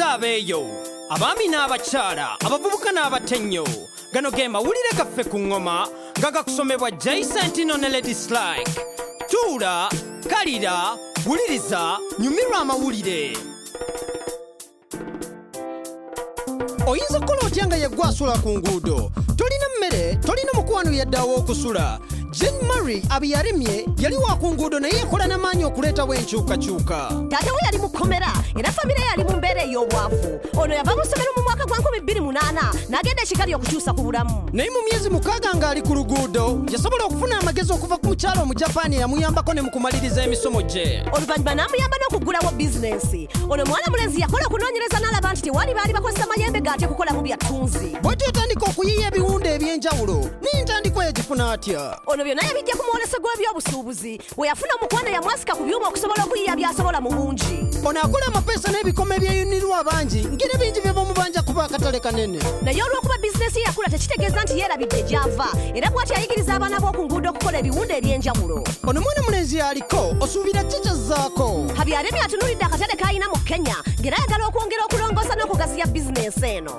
Tubaaniriza abeeyo, abaami n'abakyala, abavubuka n'abato ennyo. Gano ge mawulire gaffe ku ŋŋoma nga gakusomebwa Jay Sentino ne Lady Slike. Tuula, kalira, wuliriza, nyumirwa amawulire. Oyinza okukola otya nga yeggwe asula ku nguudo? Tolina mmere, tolina mukwano yadde aw'okusula. Jane Murray Habiyaremye yali wa ku nguudo naye yakola n'amaanyi okuleetawo enkyukakyuka. Taata we yali mu kkomera era famire yali mu mbeera ey'obwavu. Ono yava mu ssomero mu mwaka gwa 2008 n'agenda e Kigali okukyusa ku bulamu. Naye mu myezi 6 ng'ali ku luguudo, yasobola okufuna amagezi okuva ku mukyala Omujapaani eyamuyambako ne mu kumaliriza emisomo gye. Oluvannyuma n'amuyamba n'okuggulawo bizinensi. Ono mwana mulenzi yakola okunoonyereza n'alaba nti tewali baali bakozesa mayembe g'ate kukolamu bya ttunzi. Bw'atyo yatandika okuyiiya ebiwundo eby'enjawulo naye entandikwa yagifuna atya? Ono byonna yabijja ku mwoleso gw'ebyobusuubuzi we yafuna omukwano yamwasika ku byuma okusobola okuyiiya by'asobola mu bungi. Ono akola amapeesa n'ebikomo ebyeyunirwa abangi ng'era bingi bye bamubanja kuba akatale kanene. Naye olw'okuba bizinensi ye yakula tekitegeeza nti yeerabidde gy'ava era bw'atyo ayigiriza abaana b'oku nguudo okukola ebiwundo eby'enjawulo. Ono mwana mulenzi aliko osuubira ki kyazzaako? Habiyaremye atunuulidde akatale k'alina mu Kenya ng'era ayagala okwongera okulongoosa n'okugaziya bizinensi eno.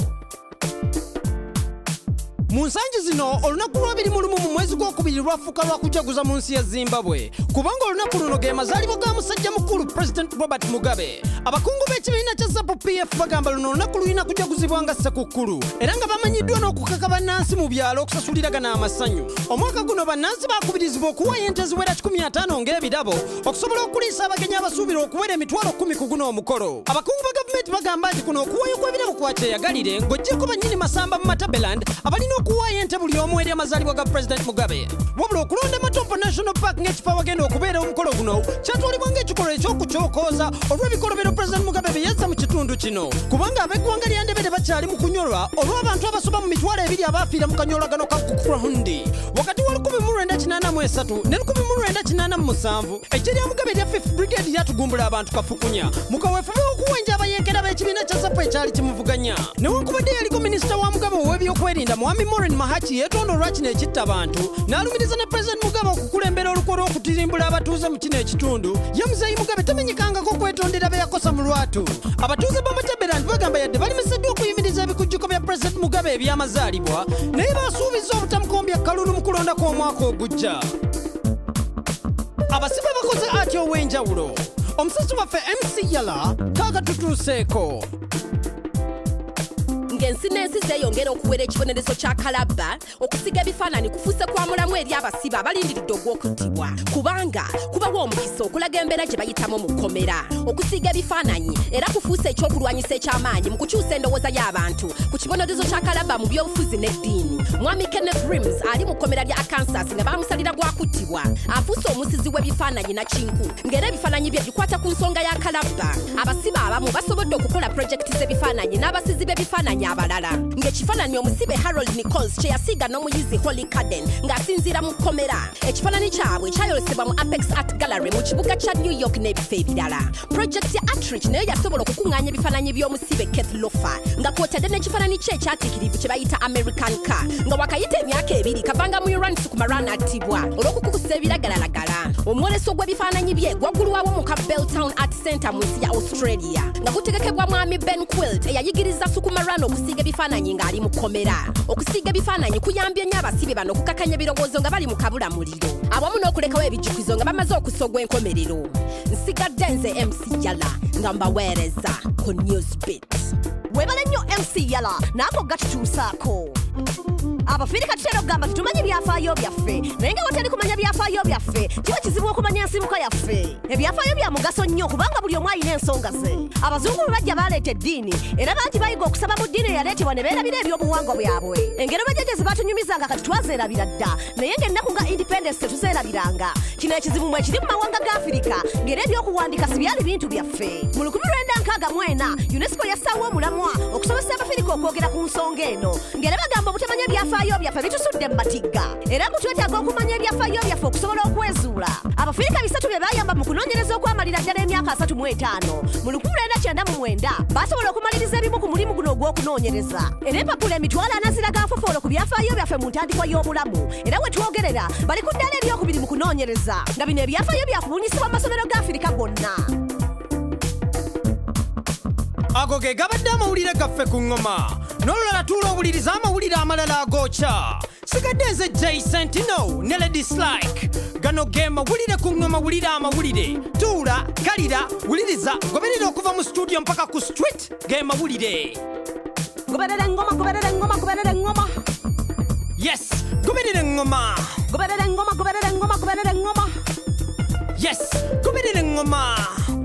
Mu nsangi zino olunaku lwa 21 mu mwezi gwokubiri lwafuuka lwa kujaguza mu nsi ya Zimbabwe kubanga olunaku luno ge mazaalibwa ga musajja mukulu President Robert Mugabe. Abakungu b'ekibiina kya ZAPU PF bagamba luno olunaku lulina kujaguzibwa nga Ssekukkulu era nga bamanyiddwa n'okukaka bannansi mu byalo okusasuliragana amasanyu. Omwaka guno bannansi bakubirizibwa okuwaayo ente eziwera 150 ng'ebirabo okusobola okuliisa abagenyi abasuubirwa okuwera 100,000 ku guno omukolo. Abakungu ba gavumenti bagamba nti kuno okuwaayo kw'ebirabo kwa kyeyagalire ng'oggyeko bannyini masamba mu Matabeleland abalina okuwaayo ente buli omu eri amazaalibwa ga President Mugabe. Wabula okulonda Matopo National Park ng'ekifo awagenda okubeera omukolo guno kyatwalibwa ng'ekikolwa eky'okukyokooza olw'ebikolobero President Mugabe bye yazza mu kitundu kino kubanga ab'eggwanga lya Ndebele bakyali mu kunyolwa olw'abantu abasoba mu 20,000 abaafiira mu kanyolagano ka Gukurahundi wakati wa 1983 ne 1987. Eggye lya Mugabe erya 5th Brigade lyatugumbula abantu kafukunya mu kaweefube w'okuwenja abayeekera b'ekibiina kya ZAPU ekyali kimuvuganya. Newankubadde yaliko minisita wa Mugabe ow'ebyokwerinda Mwami Maureen Mahachi yeetonda olwa kino ekitta abantu n'alumiriza ne President Mugabe okukulembera olukwe lw'okutirimbula abatuuze mu kino ekitundu. Ye Muzeeyi Mugabe tamenyekangako okwetondera be yakosa mu lwatu. Abatuuze ba Matabeleland bagamba yadde balemeseddwa okuyimiriza ebikujjuko bya President Mugabe eby'amazaalibwa naye basuubizza obutamukombya kalulu mu kulonda kw'omwaka ogujja. Abasibe bakoze ati ow'enjawulo. Omusasi waffe MC Yala kaagatutuuseeko. Ng'ensi n'ensi zeeyongera okuwera ekibonerezo kya kalabba, okusiga ebifaananyi kufuuse kwa mulamu eri abasibe abalindiridde ogw'okuttibwa kubanga kubawa omukisa okulaga embeera gye bayitamu mu kkomera. Okusiiga ebifaananyi era kufuuse ekyokulwanyisa eky'amaanyi mu kukyusa endowooza y'abantu ku kibonerezo kya kalabba mu by'obufuzi n'eddiini. Mwami Kenneth Rims ali mu kkomera lya Arkansas nga baamusalira gwa kuttibwa. Afuuse omusizi w'ebifaananyi nakinku ng'era ebifaananyi bye bikwata ku nsonga ya kalabba. Abasibe abamu basobodde okukola pulojekiti z'ebifaananyi n'abasizi b'ebifaananyi abalala ng'ekifaananyi omusibe Harold Nichols kye yasiiga n'omuyizi Holly Cadden ng'asinziira mu kkomera. Ekifaananyi kyabwe kyayolesebwa mu Apex Art Gallery mu kibuga kya New York n'ebifo ebirala. Pulojekiti ya Artrich nayo yasobola okukuŋŋaanya ebifaananyi by'omusibe Keith Lofa nga kw'otadde n'ekifaananyi kye ekyatiikirivu kye bayita American Car nga wakayita emyaka 2 kavanga mu Iran Sukumaran attibwa olw'okukukusa ebiragalalagala. Omwoleso gw'ebifaananyi bye gwaggulwawo mu Campbelltown Art Center mu nsi ya Australia nga gutegekebwa mwami Ben Quilt eyayigiriza Sukumaran okusiiga ebifaananyi ng'ali mu kkomera. Okusiiga ebifaananyi kuyambye nnyo abasibe bano okukakanya ebirowoozo nga bali mu kabulamuliro awamu n'okulekawo ebijjukizo nga bamaze okussa ogw'enkomerero. Nsigadde nze MC Yala nga mbaweereza ku Newsbeat. Weebale nnyo MC Yala n'ako gatutuusaako. Abafirika tutera okugamba tetumanyi byafaayo byaffe naye nga watali kumanya byafaayo byaffe kiba kizibu okumanya ensibuko yaffe. Ebyafaayo bya mugaso nnyo kubanga buli omu alina ensonga ze. Abazungu bwe bajja baleeta eddiini era bangi bayiga okusaba mu ddiini eyaleetebwa ne beerabira ebyobuwangwa bwabwe. Engero bajjajja ze baatunyumizanga kati twazeerabira dda naye ng'ennaku nga independence tetuzeerabiranga. Kino ekizibu mwe kiri mu mawanga ga Afirika ng'era ebyokuwandiika si byali bintu byaffe. Mu 1964 UNESCO yassaawo omulamwa okusomesa Abafirika okwogera ku nsonga eno ng'era bagamba obutamanya ebyafaayo byaffe bitusudde mu matigga era mbu twetaaga okumanya ebyafaayo byaffe okusobola okwezuula. Abafirika 3 bye baayamba mu kunoonyereza okwamalira ddala emyaka 35 mu 1999 baasobola okumaliriza ebimu ku mulimu guno ogw'okunoonyereza era empapula 40,000 ziraga nfofoolo ku byafaayo byaffe mu ntandikwa y'obulamu era we twogerera bali ku ddaala eryokubiri mu kunoonyereza nga bino ebyafaayo byakubunyisibwa mu masomero ga Afirika gonna. Ago ge gabadde amawulire gaffe ku ŋŋoma. N'olulala tuula owuliriza amawulire amalala agookya. Sigadde nze J Sentino ne Lady Slike. Gano ge mawulire ku ŋŋoma. Wulira amawulire, tuula, kalira, wuliriza, goberera okuva mu studio mpaka ku street. Ge mawulire. Goberera engoma, goberera engoma, goberera engoma. Yes, goberera eŋŋoma. Goberera engoma, goberera engoma, goberera engoma. Yes, goberera eŋŋoma.